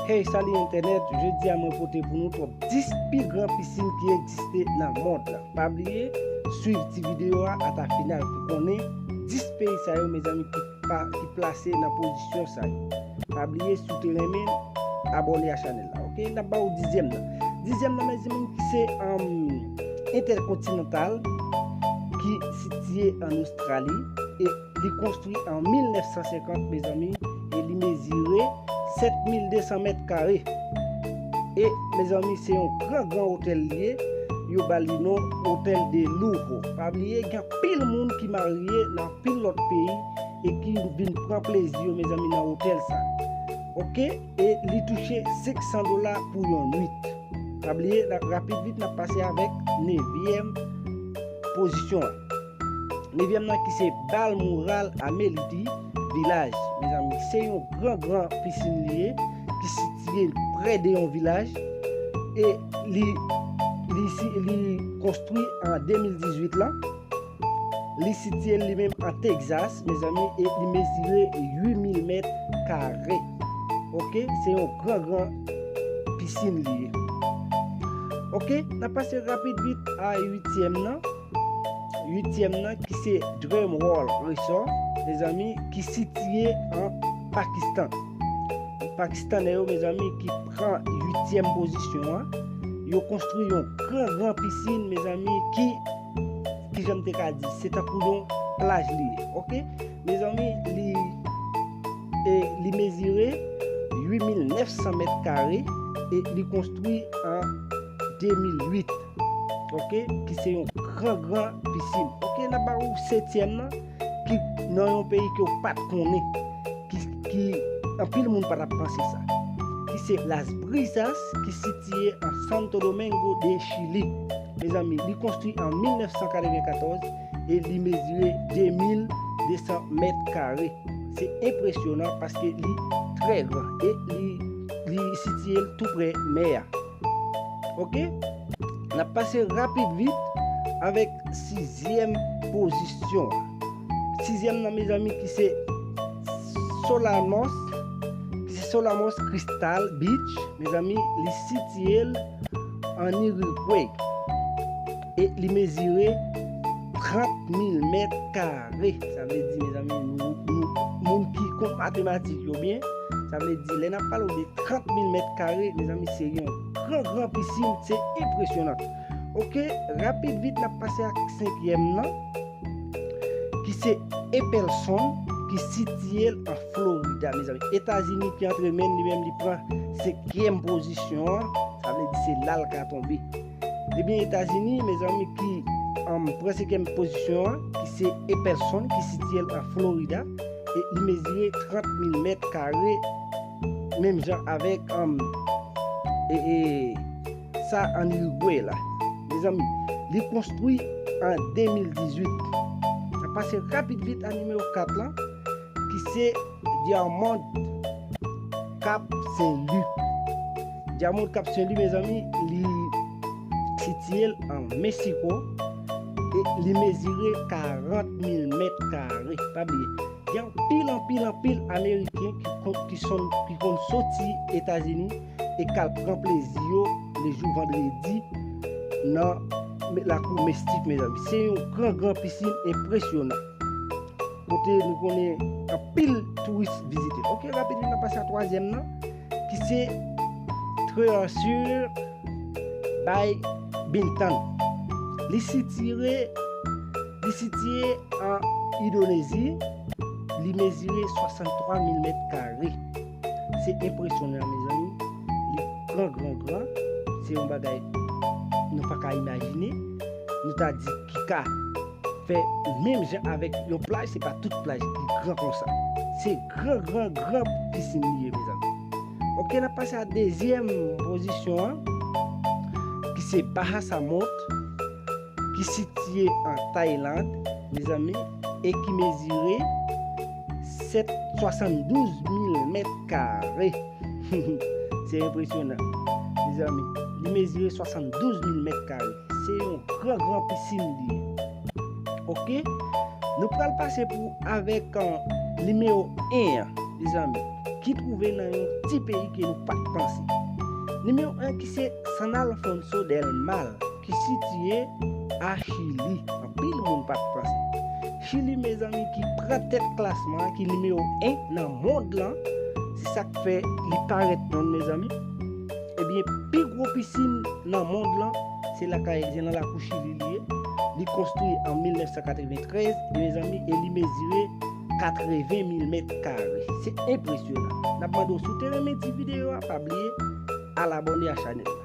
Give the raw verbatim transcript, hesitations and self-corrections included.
Hey, salut Internet, jodi a mwen pote pou nou top dis pi gran pisin ki egziste nan mond lan. Pa bliye swiv ti videyo a ata final pou konnen dis peyi sa yo, mezanmi, ki, pa, ki plase nan pozisyon sa yo. Pa bliye, si w te renmen, abòne a chanèl la, ok? N ap ba w dizyèm nan. Dizyèm nan, mezanmi, ki se um, Intercontinental, ki sitiye an Ostrali, e li konstwi an mil nèf san senkant, mezanmi, e li mezire sèt mil de san mèt kare. E, mezanmi, se yon gran, gran otèl li ye. Yo ba li non Hôtel de Lujo. Pa bliye, gen anpil moun ki marye nan anpil lòt peyi e ki vin pran plezi yo, mezanmi, nan otèl sa. Ok? E li touche senk san dola pou yon nwit. Pa bliye, rapid vit, n ap pase avèk nevyèm pozisyon an. Nevyèm nan ki se Balmoral Amenity Village. Mezanmi, se yon gran, gran pisin li ye, ki sitiye prè de yon vilaj. E li, li, si- li konstwi an de mil dizuit lan. Li sitiye li menm an Texas, mezanmi, e li mezire uit mil mèt kare. Ok, se yon gran, gran pisin li ye. Ok, n ap pase rapid vit a uityèm nan. Uityèm nan ki se Dream World Resort, mezanmi, ki sitiye an Pakistan. Pakistanè yo, mezanmi, ki pran uityèm pozisyon an. Yo konstwi yon gran, gran pisin, mezanmi, ki, ki jan m te ka di, se tankou yon plaj li ye, ok? Mezanmi, li, e, li mezire uit mil nèf san mèt kare e li konstwi an de mil uit, ok? Ki se yon gran, gran pisin. Ok, n ap ba ou setyèm nan, ki nan yon peyi ke w pa t konnen, ki, ki anpil moun pa t ap panse sa, ki se Las Brisas, ki sitiye an Santo Domingo de Chili. Mezanmi, li konstwi an mil nèf san katrevenkatòz e li mezire de mil de san mèt kare. Se enpresyonan paske li trè gran e li, li sitiye l tou prè mè a. Ok? N ap pase rapid vit avèk sizyèm pozisyon an. Sizyèm nan, mezanmi, ki se Solamos, ki se Solamos Crystal Beach, mezanmi, li sitiye l an Irigwe. E li mezire trant mil mèt kare. Sa vle di, mezanmi, nou, nou, moun ki konn matematik yo byen, sa vle di, lè n ap pale w de trant mil mèt kare, mezanmi, se yon gran, gran pisin, se enpresyonan. Ok, rapid vit, n ap pase ak senkyèm nan, ki se Epperson, ki sitiye l an Florida, mezanmi. Etazini ki antre men l, li menm li pran senkyèm pozisyon an, sa vle di se la l ka tonbe. Ebyen, Etazini, mezanmi, ki, um, pran senkyèm pozisyon an, ki se Epperson, ki sitiye l an Florida, e li mezire trant mil mèt kare, menm jan avèk, um, e, e, sa an Irigwe la. Mezanmi, li konstwi an de mil dizuit. N ap pase rapid vit a nimewo kat lan, ki se Diamond Cap Saint Louis. Diamond Cap Saint Louis, mezanmi, li sitiye l an Meksiko e li mezire karant mil mèt kare. Pa bliye, gen anpil, anpil, anpil Ameriken ki kon-, ki son, ki konn soti Etazini e k al pran plezi yo lejou vandredi nan me-, lakou Mestik, mezanmi. Se yon gran, gran pisin enpresyonan. Kote nou konnen anpil touris vizite. Ok, rapid, n ap pase a twazyèm nan, ki se Treasure by Bintang. Li sitiye, li sitiye an Endonezi, li mezire swasanntwa mil mèt kare. Se enpresyonan, mezanmi. Li gran, gran, gran. Se yon bagay nou pa ka imajine. Nou ta di ki ka fè menm jan avèk yon plaj, se pa tout plaj ki gran konsa. Se gran, gran, gran pisin li ye, mezanmi. Ok, n ap pase a dezyèm pozisyon an, ki se Bahasamot, ki sitiye an Tayland, mezanmi, e ki mezire sèt, swasanndouz mil mèt kare. Se enpresyonan, mezanmi. Li mezire swasanndouz mil mèt kare. Se yon gran, gran pisin li ye. Ok? Nou pral pase pou avèk, uh, nimewo en an, mezanmi, ki twouve nan yon ti peyi ke nou pa t panse. Nimewo en ki se San Alfonso del Mar, ki sitiye a Chili. Anpil moun pa t panse. Chili, mezanmi, ki pran tèt klasman an, ki nimewo en nan mond lan. Se sa k fè li parèt non, mezanmi. Ebyen, pi gwo pisin nan mond lan, se lakay, se nan lakou Chili li ye. Li konstwi an mil nèf san katreventrèz, mezanmi, e li mezire katreven mil mèt kare. Se enpresyonan. N ap mande w, si w te renmen ti videyo a, pa bliye al abòne a chanèl la.